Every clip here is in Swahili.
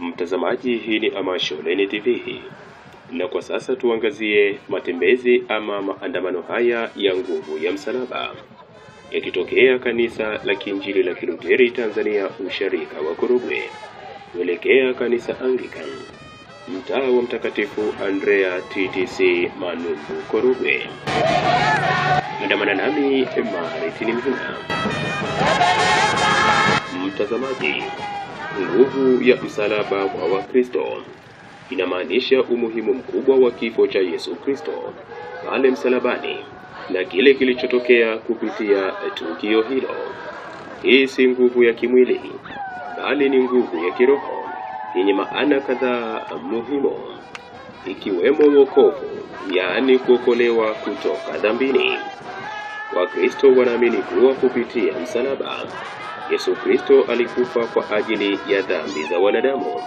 Mtazamaji, hii ni Amashuleni TV. Na kwa sasa tuangazie matembezi ama maandamano haya ya nguvu ya msalaba yakitokea kanisa la Kiinjili la Kilutheri Tanzania usharika wa Korogwe kuelekea kanisa Anglican mtaa wa Mtakatifu Andrea TTC Manumbu Korogwe. Andamana nami Martin Mhina. Mtazamaji, nguvu ya msalaba kwa Wakristo inamaanisha umuhimu mkubwa wa kifo cha Yesu Kristo pale msalabani na kile kilichotokea kupitia tukio hilo. Hii si nguvu ya kimwili, bali ni nguvu ya kiroho yenye maana kadhaa muhimu, ikiwemo wokovu, yaani kuokolewa kutoka dhambini. Wakristo wanaamini kuwa kupitia msalaba Yesu Kristo alikufa kwa ajili ya dhambi za wanadamu.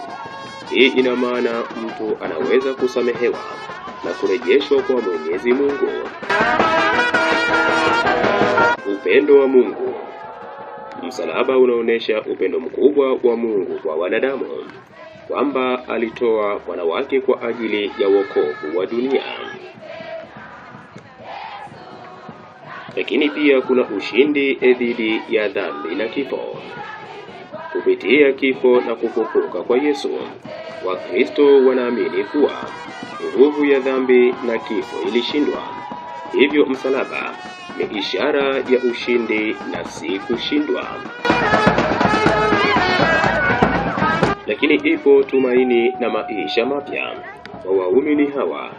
Hii ina maana mtu anaweza kusamehewa na kurejeshwa kwa Mwenyezi Mungu. Upendo wa Mungu. Msalaba unaonesha upendo mkubwa wa Mungu kwa wanadamu, kwamba alitoa mwana wake kwa ajili ya wokovu wa dunia. Lakini pia kuna ushindi dhidi ya dhambi na kifo. Kupitia kifo na kufufuka kwa Yesu, Wakristo wanaamini kuwa nguvu ya dhambi na kifo ilishindwa. Hivyo msalaba ni ishara ya ushindi na si kushindwa. Lakini ipo tumaini na maisha mapya kwa waumini hawa.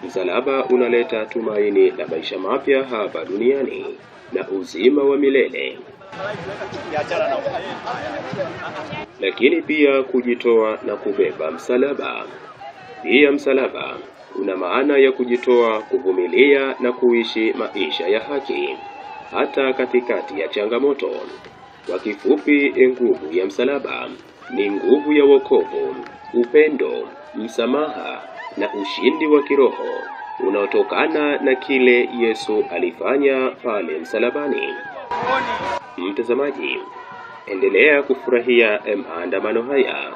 Msalaba unaleta tumaini la maisha mapya hapa duniani na uzima wa milele. Lakini pia kujitoa na kubeba msalaba. Pia msalaba una maana ya kujitoa, kuvumilia na kuishi maisha ya haki hata katikati ya changamoto. Kwa kifupi, nguvu ya msalaba ni nguvu ya wokovu, upendo, msamaha na ushindi wa kiroho unaotokana na kile Yesu alifanya pale msalabani. Mtazamaji, endelea kufurahia maandamano haya.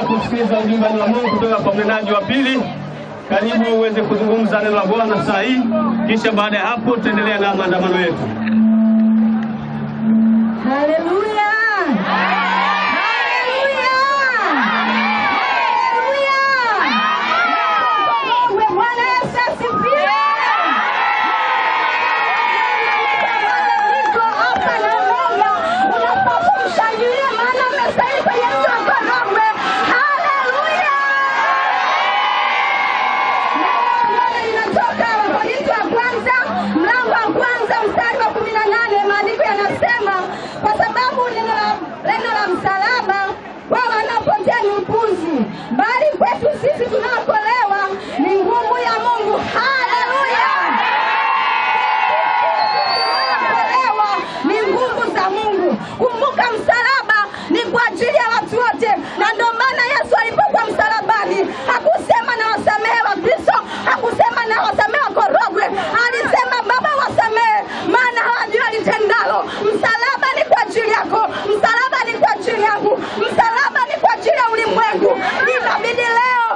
Kusikiliza ujumbe wa Mungu kutoka kwa mnenaji wa pili. Karibu uweze kuzungumza neno la Bwana saa hii, kisha baada ya hapo tutaendelea na maandamano yetu. Haleluya! Haleluya! Haleluya! Bwana Yesu asifiwe. Niko hapa na Mungu, unapaswa kumshangilia maana amestahili kwenye mji wa Korogwe. Haleluya! Inatoka Wakorintho wa kwanza mlango wa kwanza mstari wa 18, maandiko yanasema, kwa sababu neno la msalaba kwa wanaopotea ni upuzi, bali kwetu sisi tunaokolewa ni nguvu ya Mungu. Haleluya! Tunaokolewa ni nguvu za Mungu. Kumbuka msalaba ni kwa ajili ya watu wote, na ndio maana Yesu alipokuwa msalabani hakusema na wasamehe wa Kristo, hakusema na wasamehe wa Korogwe, alisema Baba wasamehe maana hawajui walitendalo. Msalaba ni kwa ajili yako, msalaba ni kwa ajili yangu, msalaba ni kwa ajili ya ulimwengu. Inabidi leo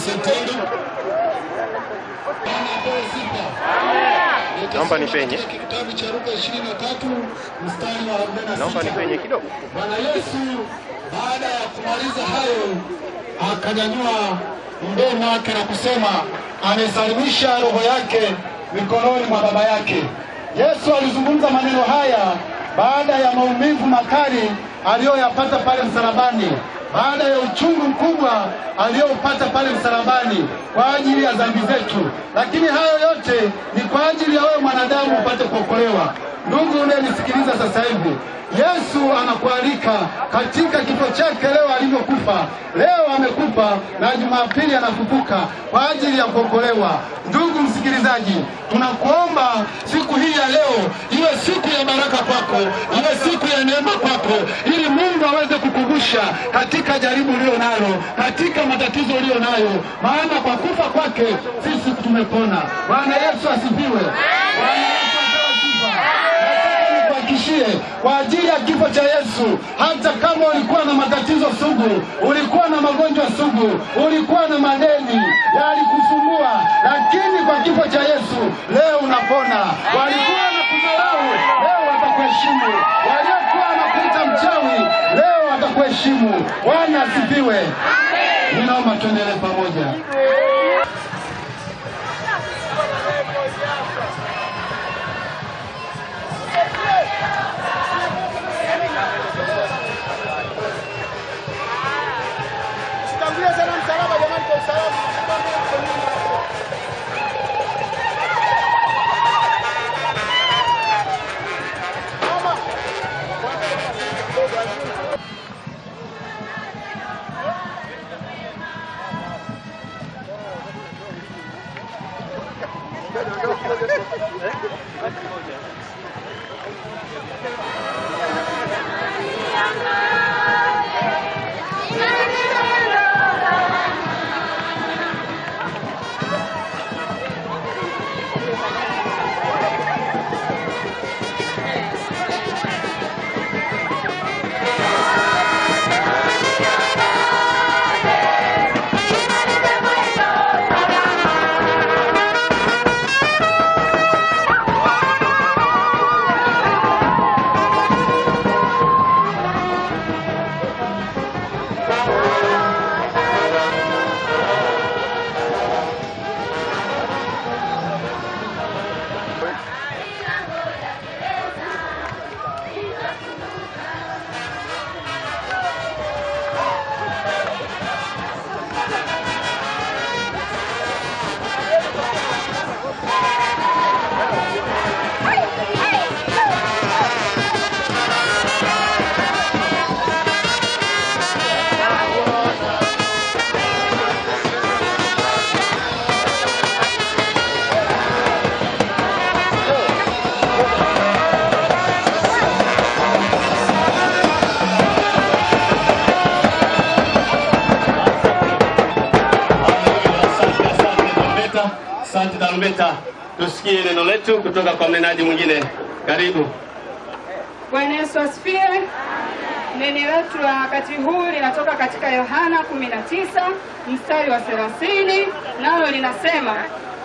Sentenga. Naomba nipenye. Kitabu cha Luka 23 mstari wa 46. Naomba nipenye kidogo. Bwana Yesu baada ya kumaliza hayo akanyanyua mdomo wake na kusema amesalimisha roho yake mikononi mwa Baba yake. Yesu alizungumza maneno haya baada ya maumivu makali aliyoyapata pale msalabani, baada ya uchungu mkubwa aliyopata pale msalabani kwa ajili ya dhambi zetu. Lakini hayo yote ni kwa ajili ya wewe mwanadamu upate kuokolewa. Ndugu unayenisikiliza sasa hivi, Yesu anakualika katika kifo chake leo alivyokufa. Leo amekufa na Jumapili anafufuka kwa ajili ya kuokolewa. Ndugu msikilizaji, tunakuomba siku hii ya leo iwe siku ya baraka kwako, iwe siku ya neema kwako, ili Mungu aweze kukugusha katika jaribu ulio nalo, katika matatizo ulio nayo, maana kwa kufa kwake sisi tumepona. Bwana Yesu asifiwe. Bwana Yesu apewe sifa. Nikuhakikishie kwa ajili ya kifo cha Yesu, hata kama ulikuwa na matatizo sugu, ulikuwa na magonjwa sugu, ulikuwa na madeni yalikusumbua, lakini kwa kifo cha Yesu leo unapona. Walikuwa na kudharau, leo watakuheshimu. Waliokuwa wanakuita mchawi, leo watakuheshimu. Bwana asifiwe. Ninaomba tuendelee pamoja. Asante tarumbeta. Tusikie neno letu kutoka kwa mnenaji mwingine. Karibu. Bwana Yesu asifiwe. Neno letu la wakati huu linatoka katika Yohana 19 mstari wa 30, nalo linasema,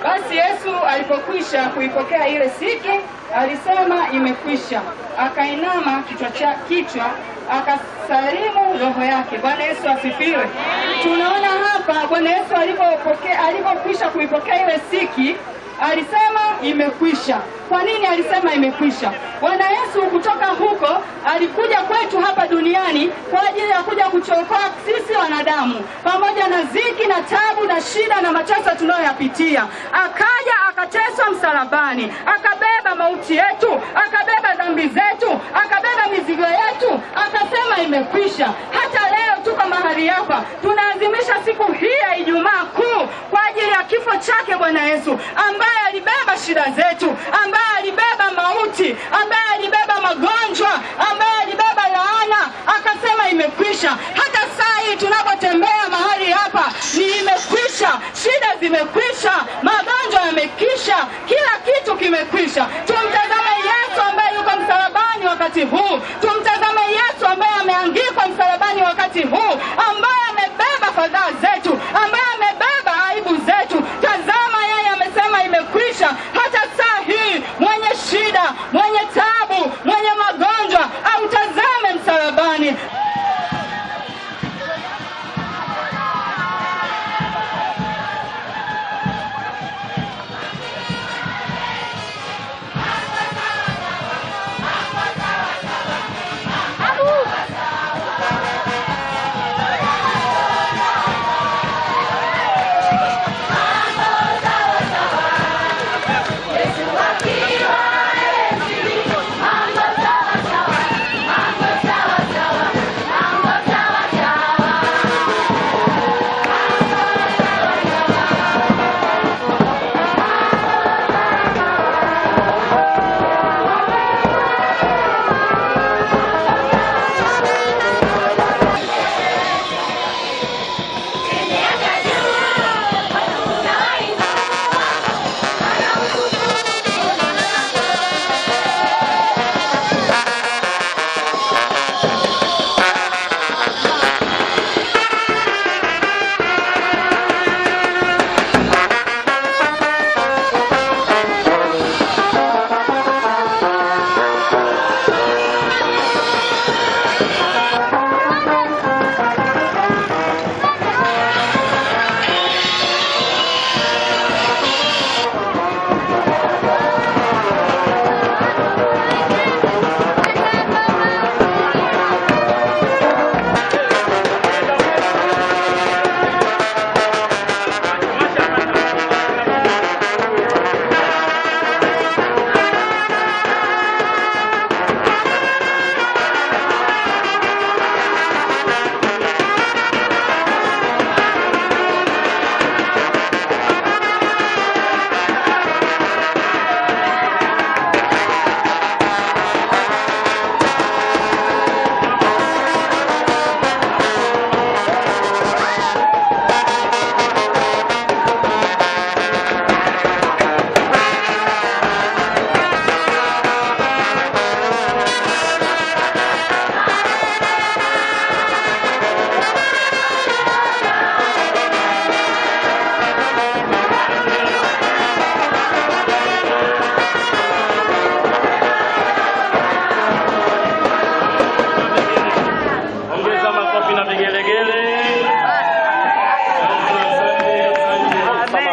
basi Yesu alipokwisha kuipokea ile siki, alisema imekwisha. Akainama kichwa akasalimu roho yake. Bwana Yesu asifiwe. Tunaona hapa Bwana Yesu alipokwisha kuipokea ile siki, alisema imekwisha. Kwa nini alisema imekwisha? Bwana Yesu kutoka huko alikuja kwetu hapa duniani kwa ajili ya kuja kutuokoa sisi wanadamu, pamoja na ziki na tabu na shida na mateso tunayoyapitia. Akaja akateswa msalabani, akabeba mauti yetu, akabeba dhambi zetu, akabeba mizigo yetu, akasema imekwisha. Hata leo tuko mahali hapa tunaadhimisha siku hii ya Ijumaa Kuu kwa ajili ya kifo chake Bwana Yesu, ambaye alibeba shida zetu, ambaye alibeba mauti, ambaye alibeba magonjwa, ambaye alibeba laana, akasema imekwisha. Hata saa hii tunapotembea mahali hapa ni imekwisha, shida zimekwisha, magonjwa yamekwisha, kila kitu kimekwisha. Tumtazame Yesu ambaye yuko msalabani wakati huu, tumtazame Yesu ambaye ameangikwa msalabani wakati huu, ambaye amebeba fadhaa zetu, ambaye amebeba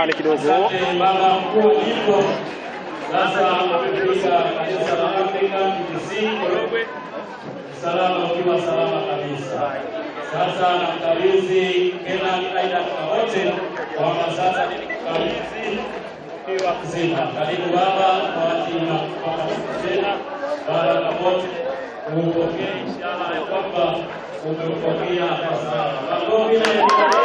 pale kidogo. Asante baba mkuu wa jimbo. Sasa amefika kanisa la Anglican PPC Korogwe, msalaba ukiwa salama kabisa. Sasa namkabidhi Kenan Aidan Kabote kwamba sasa nilikukabidhi ukiwa mzima. Karibu baba, kwa ajili ya tena Baba Kabote, upokee ishara ya kwamba umeupokea kwa salama. Makofi na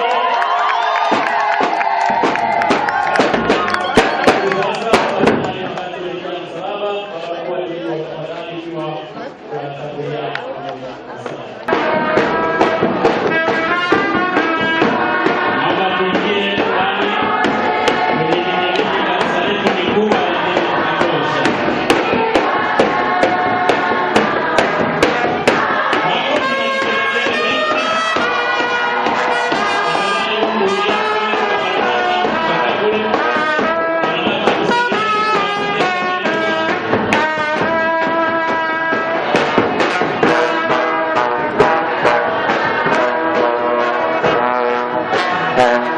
Thank you.